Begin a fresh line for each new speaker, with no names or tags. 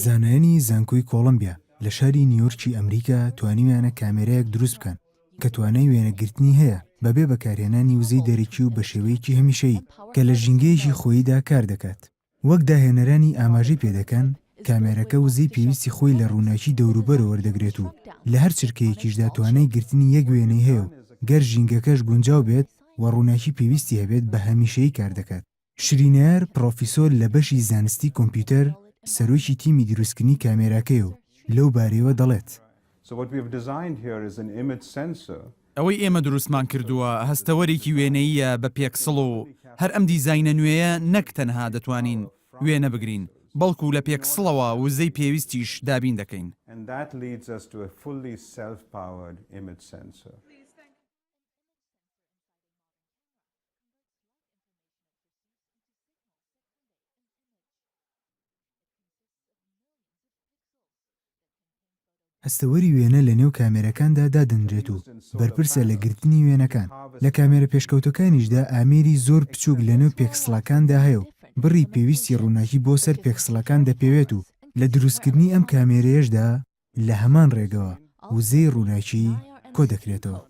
زانایانی زانکۆی کۆڵۆمبیا لە شاری نیویۆرکی ئەمریکا توانیویانە کامێرایەک دروست بکەن کە توانای وێنەگرتنی هەیە بەبێ بەکارهێنانی وزەی دەرەکی و بەشێوەیەکی هەمیشەیی کە لە ژینگەیەکی خۆییدا کاردەکات. وەک داهێنەرانی ئاماژەی پێدەکەن، کامێرەکە وزەی پێویستی خۆی لە ڕووناکی دەوروبەرەوە وەردەگرێت و لە هەر چرکەیەکیشدا توانای گرتنی یەک وێنەی هەیە و گەر ژینگەکەش گونجاو بێت و ڕووناکی پێویستی هەبێت بە هەمیشەیی کاردەکات. شرینایەر پڕۆفیسۆر لە بەشی زانستی کۆمپیوتەر، سەرۆکی تیمی دروستکردنی کامێراکەیە و لەو بارەیەوە دەڵێت.
ئەوەی ئێمە دروستمان کردووە هەستەوەرێکی وێنەییە بە پێکسڵ و هەر ئەم دیزاینە نوێیە نەک تەنها دەتوانین وێنە بگرین، بەڵکو لە پێکسڵەوە وزەی پێویستیش دابین دەکەین.
هەستەوەری وێنە لە نێو کامێرەکاندا دادەنرێت و بەرپرسە لە گرتنی وێنەکان، لە کامێرە پێشکەوتوەکانیشدا ئامێری زۆر بچووک لە نێو پێکسڵەکاندا هەیە و بڕی پێویستی ڕووناکی بۆ سەر پێکسڵەکان دەپێوێت و لە دروستکردنی ئەم کامێرەیەشدا لە هەمان ڕێگەوە وزەی ڕووناکی کۆدەکرێتەوە.